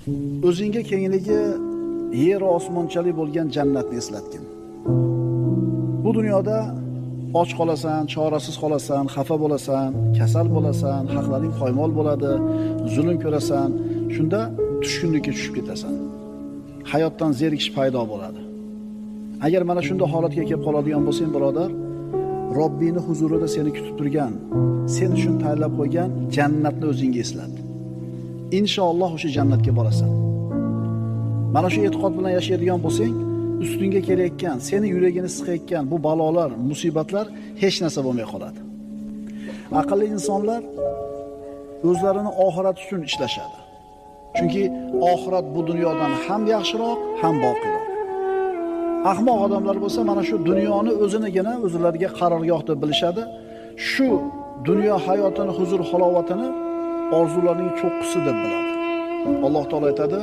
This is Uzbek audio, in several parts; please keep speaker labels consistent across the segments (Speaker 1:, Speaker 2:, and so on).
Speaker 1: O'zingga kengligi yer va osmonchalik bo'lgan jannatni eslatgin. Bu dunyoda och qolasan, chorasiz qolasan, xafa bo'lasan, kasal bo'lasan, haqlaring poymol bo'ladi, zulm ko'rasan, shunda tushkunlikka tushib ketasan. Hayotdan zerikish paydo bo'ladi. Agar mana shunda holatga kelib qoladigan bo'lsang, birodar, Robbini huzurida seni kutib turgan, sen uchun tayyorlab qo'ygan jannatni o'zingga eslat. Inshaalloh o'sha jannatga borasan. Mana shu e'tiqod bilan yashaydigan bo'lsang, ustingga kelayotgan, seni yuragini siqayotgan bu balolar, musibatlar hech narsa bo'lmay qoladi. Aqlli insonlar o'zlarini oxirat uchun ishlashadi. Chunki oxirat bu dunyodan ham yaxshiroq, ham boqiyroq. Ahmoq odamlar bo'lsa mana shu dunyoni o'zinigina o'zlariga qarorgoh deb bilishadi. Shu dunyo hayotini, huzur halovatini orzularning cho'qqisi deb biladi. Alloh taolo aytadi: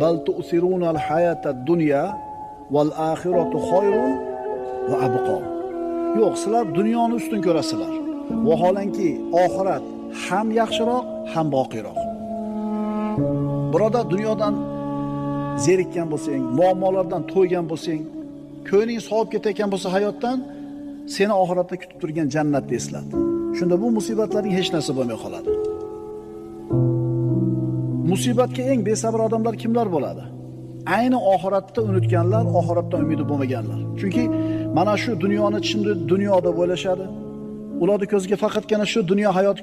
Speaker 1: "Bal tu'sirunal hayatad dunya val axiratu xoyrun va abqo." Yo'q, sizlar dunyoni ustun ko'rasizlar. Vaholanki oxirat ham yaxshiroq, ham boqiyroq. Birodar, dunyodan zerikkan bo'lsang, muammolardan to'ygan bo'lsang, ko'ngling sovib ketayotgan bo'lsa hayotdan, seni oxiratda kutib turgan jannatni eslat. Shunda bu musibatlarning hech narsa bo'lmay qoladi. Musibatga eng besabr odamlar kimlar bo'ladi? Ayni oxiratda unutganlar, oxiratdan umidi bo'lmaganlar. Chunki mana shu dunyoni chin dunyo deb o'ylashadi. Ularning ko'ziga faqatgina shu dunyo hayoti